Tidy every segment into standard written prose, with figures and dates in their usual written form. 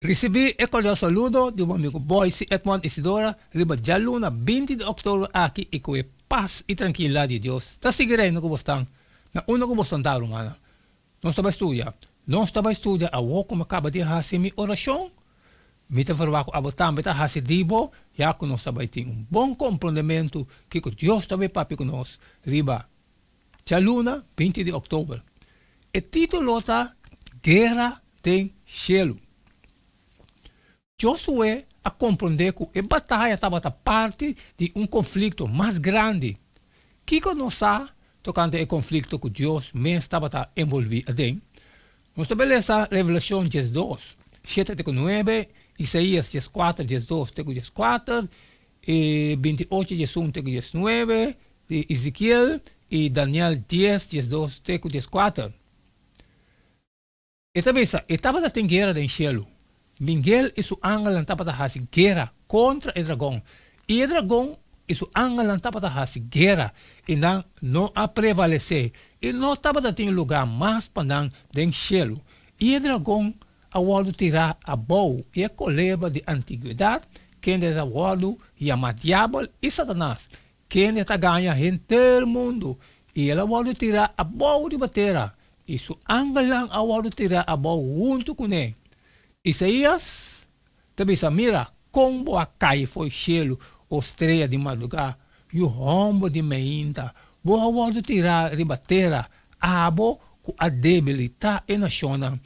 Risibí e kordial saludo di bo amigu Boyce Edmond Isidora riba djaluna 20 di òktober aki i ku e pas i trankilidat di Dios ta sigui reina ku bosnan na unda ku bosnan ta, rumannan. Nos ta bai studia. Nos ta bai studia awor ku mi kaba di hasi mi orashon. Mi ta ferwagt ku abo tambe ta hasi di bo, ya ku nos ta bai tin un bon komprondementu kiko Dios ta bai papia ku nos riba Djaluna 20 di òktober. E título ta Guera den Shelu. Josué a komprondé ku e bataya tabata parti di un konflikto mas grandi. Kiko nos sa tokante e konflikto ku Dios mes tabata envolví aden? Nos ta bai lesa Revelashon 12, 7 te ku 9, Isaías 14, 12 te ku 14, i 28, 11 te ku 19, di Ezekiel i Daniel 10, 12 te ku 14. E ta bisa, E tabata tin guera den shelu. Miguel i su angelnan tabata hasi guera kontra e dragon, i e dragon i su angelnan tabata hasi guera, i nan no a prevalesé, i no tabata tin lugá mas pa nan den shelu. I e dragon a wòrdu tirá abou, i e kolebra di antigwedat, kende ta wòrdu yamá Diabel i Satanas, kende ta gaña henter mundu, i el a wòrdu tirá abou riba tera, i su angelnan a wòrdu tirá abou huntu kuné. Isaías ta bisa, Mira, kon bo a kai fo'i shelu, o strea di madrugá, yu hòmber di meinta! Bo a wòrdu tirá riba tera, abo ku a debilitá e nashonnan.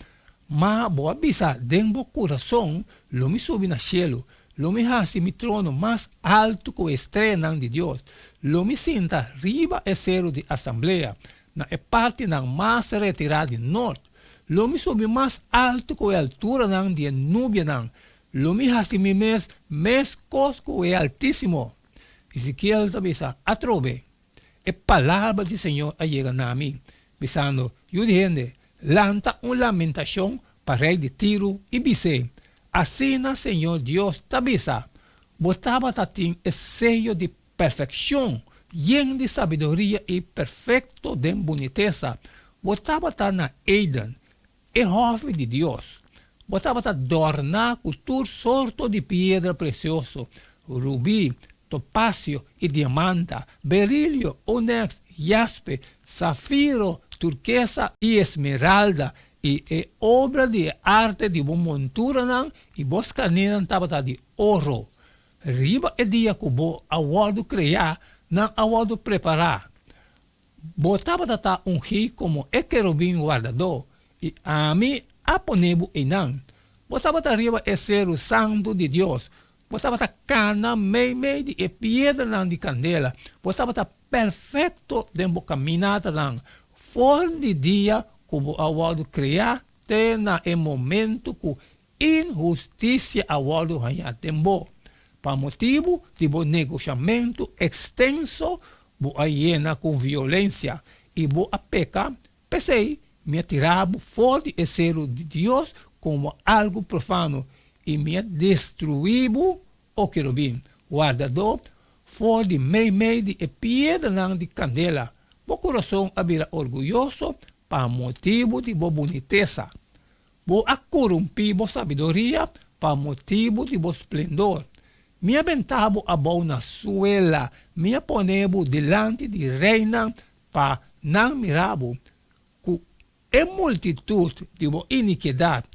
Ma bo a bisa den bo kurason, Lo mi subi na shelu, lo mi hasi mi trono mas altu ku e streanan di Dios, lo mi sinta riba e seru di asamblea, na e partinan mas retirá di nort. Lo mi subi mas altu ku e alturanan di e nubianan, lo mi hasi mi mes meskos ku e Altísimo. Ezekiel ta bisa atrobe, E palabra di Señor a yega na mi, bisando, Yu di hende, lanta un lamentashon pa rei di Tiru i bis'é, Asina Señor Dios ta bisa, Bo tabata tin e seyo di perfekshon, yen di sabiduria i perfekto den bunitesa. Bo tabata na Eden, e hòfi di Dios. Bo tabata dòrná ku tur sorto di piedra presioso, rubí, topasio i diamanta, berilio, onèks, jaspe, safiro, turkesa i esmeralda, i e obra di e arte di bo monturanan i bo skarnénan tabata di oro. Riba e dia ku bo a wòrdu kreá, nan a wòrdu prepará. Bo tabata ta ungí komo e kerubin wardadó, i ami a pone bo einan. Bo tabata riba e seru santu di Dios. Bo tabata kana meimei di e piedranan di kandela. Bo tabata perfekto den bo kaminatanan, for di dia ku bo a wòrdu kreá te na e momentu ku Inhustisia a wòrdu hañá den bo. Pa motibu di bo negoshamentu ekstenso bo a yena ku violensia i bo a peka, p'esei mi a tira bo for di e seru di Dios komo algu profano i mi a destruí bo, o kerubin, wardadó, for di meimei di e piedranan di kandela. Bo kurason a bira orguyoso pa motibu di bo bunitesa. Bo a korumpí bo sabiduria pa motibu di bo splendor. Mi a bentá bo abou na suela, mi a pone bo dilanti di reinan pa nan mira bo. Ku e multitut di bo inikidat,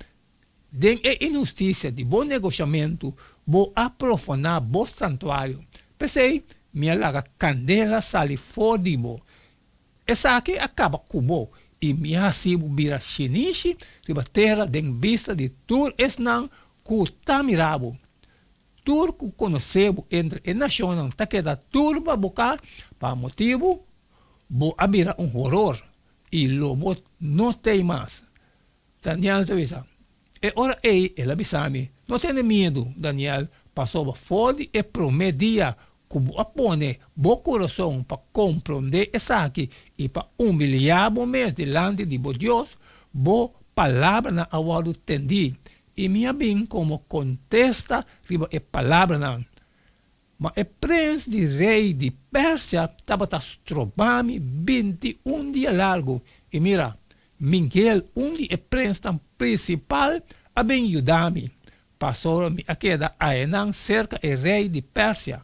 den e inhustisia di bo negoshamentu, bo a profaná bo santuario. P'esei mi a laga kandela sali for di bo. Esaki a kaba ku bo, i mi a hasi bo bira shinishi riba tera den bista di tur esnan ku ta mira bo. Tur ku konosé bo entre e nashonnan ta keda tur baboká pa motibu bo a bira un horor, i lo bo no t'ei mas. Daniel ta bisa, E ora ei el a bisa mi, No tene miedu, Daniel, pasobra for di e promé dia ku bo a pone bo kurason pa komprondé esaki i pa humiliá bo mes dilanti di bo Dios, bo palabranan a wòrdu tendí, i mi a bin komo kontesta riba e palabranan. Ma e prens di rei di Persia tabata stroba mi 21 dia largu, i mira, Miguel, un di e prensnan prinsipal, a bin yuda mi. pasobra mi a keda aenan serka e rei di Persia.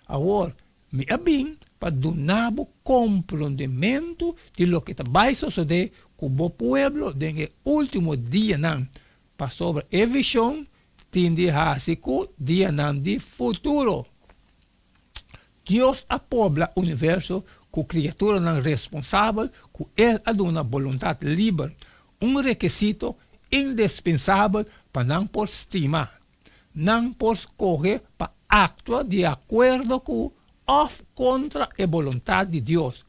Awor, mi a bin pa duna bo komprondementu di loke ta bai sosodé ku bo pueblo den e último dianan, pasobra e vishon tin di hasi ku dianan di futuro. Dios a pobla universo ku kriaturanan responsabel ku El a duna boluntat liber, un rekisito indispensabel pa nan por stima. Nan por skohe pa aktua di akuerdo ku òf kontra e boluntat di Dios.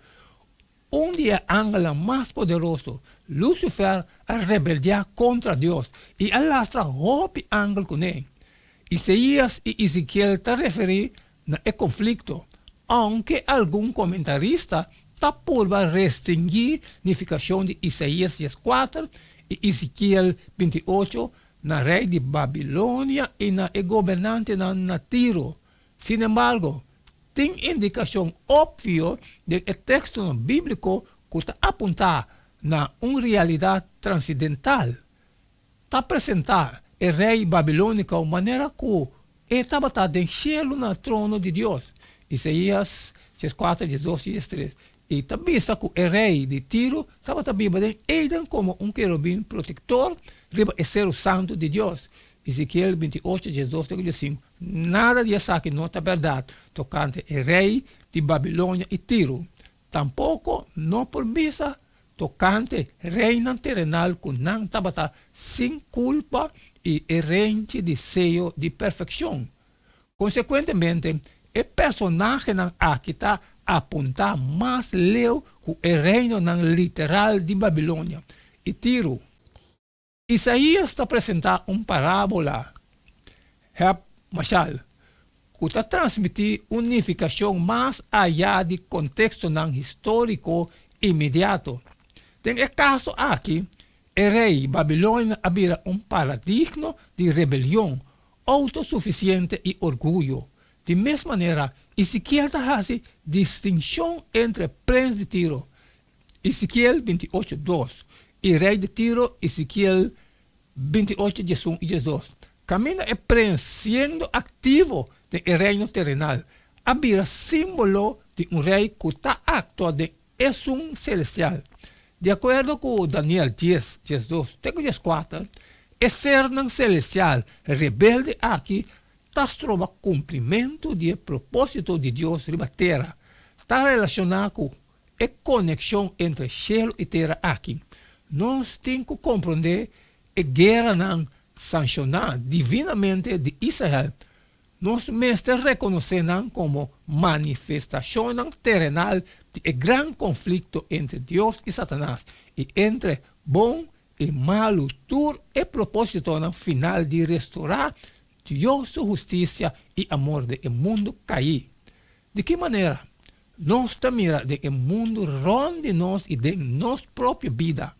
Un di e angelnan mas poderoso, Lucifer, a rebeldiá kontra Dios i a lastra hopi angel kuné. Isaías i Ezekiel ta referí na e konflikto, ounke algun komentarista ta purba restringí nifikashon di Isaías dieskuater i Ezekiel binti'ocho na rei di Babilonia i na e gobernantenan na Tiro. Sinembargo, tin indikashon opvio den e tekstonan bíbliko ku ta apuntá na un realidat transendental. Ta presentá e rei babilóniko manera ku e tabata den shelu na trono di Dios, Isaías dieskuater, diesdos i diestres, i ta bisa ku e rei di Tiro tabata biba den Eden komo un kerubin protektor riba e seru santu di Dios, Ezekiel binti'ocho, diesdos te ku diesinku. Nada di esaki no ta bèrdat tokante e rei di Babilonia i Tiro. Tampoko no por bisa tokante reinan terenal ku nan tabata sin kulpa i e renchi di seyo di perfekshon. Konsekuentemente, e personahenan aki ta apuntá mas leu ku e reinonan literal di Babilonia i Tiro. Isaías ta presentá un parábola, heb. Mashal, ku ta transmití un nifikashon mas ayá di kontekstonan históriko inmediato. Den e kaso aki, e rei babilonio a bira un paradigno di rebelion, outosufisiente i orguyo. Di mes manera, Ezekiel ta hasi distinshon entre prens di Tiro, Ezekiel binti'ocho, dos, i rei di Tiro, Ezekiel binti'ocho, diesun i diesdos. Kaminda e prens siendo aktivo den e reino terenal a bira símbolo di un rei ku ta aktua den esun selestial. Di akuerdo ku Daniel dies, diesdos te ku dieskuater, e sernan selestial rebelde aki ta stroba kumplimentu di e propósito di Dios riba tera. Ta relashoná ku E konekshon entre shelu i tera aki, nos tin ku komprondé e gueranan sanshoná divinamente di Israel. Nos mester rekonosé nan komo manifestashonnan terenal di e gran konflikto entre Dios i Satanas i entre bon i malu, tur e propósitonan final di restorá Dios su hustisia i amor den e mundu kaí. Di ki manera? Nos ta mira den e mundu rònt di nos i den nos propio bida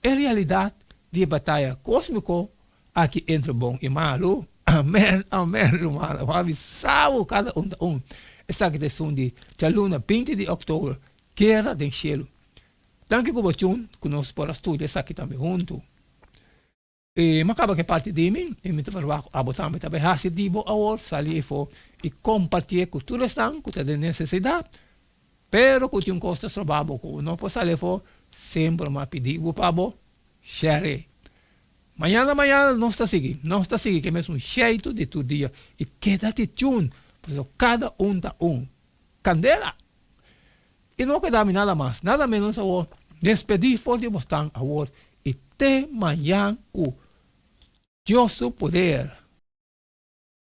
e realidat di e bataya kósmiko aki entre bon i malu. Amèn, amèn, rumannan. Bo a bisa bo kada un ta un. Esaki ta esun di djaluna binti di òktober, Guera den Shelu. Danki ku bo tjun ku nos por a studia esaki tambe huntu. E m'a kaba ku e parti di mi, i mi ta verwagt ku abo tambe ta bai hasi di bo awor, sali efo i kompartié ku tur esnan ku ta den nesesidat. Pero ku tin un kos ta stroba bo ku no por sali efo, semper m'a pidi bo pa bo share. Mañana mañana nos ta sigui, nos ta sigui ku e mesun sheitu di tur dia i keda ti tune, pasobra kada un ta un kandela. I no keda mi nada mas, nada menos awor, despedí for di bosnan awor i te mañan ku Dios su poder.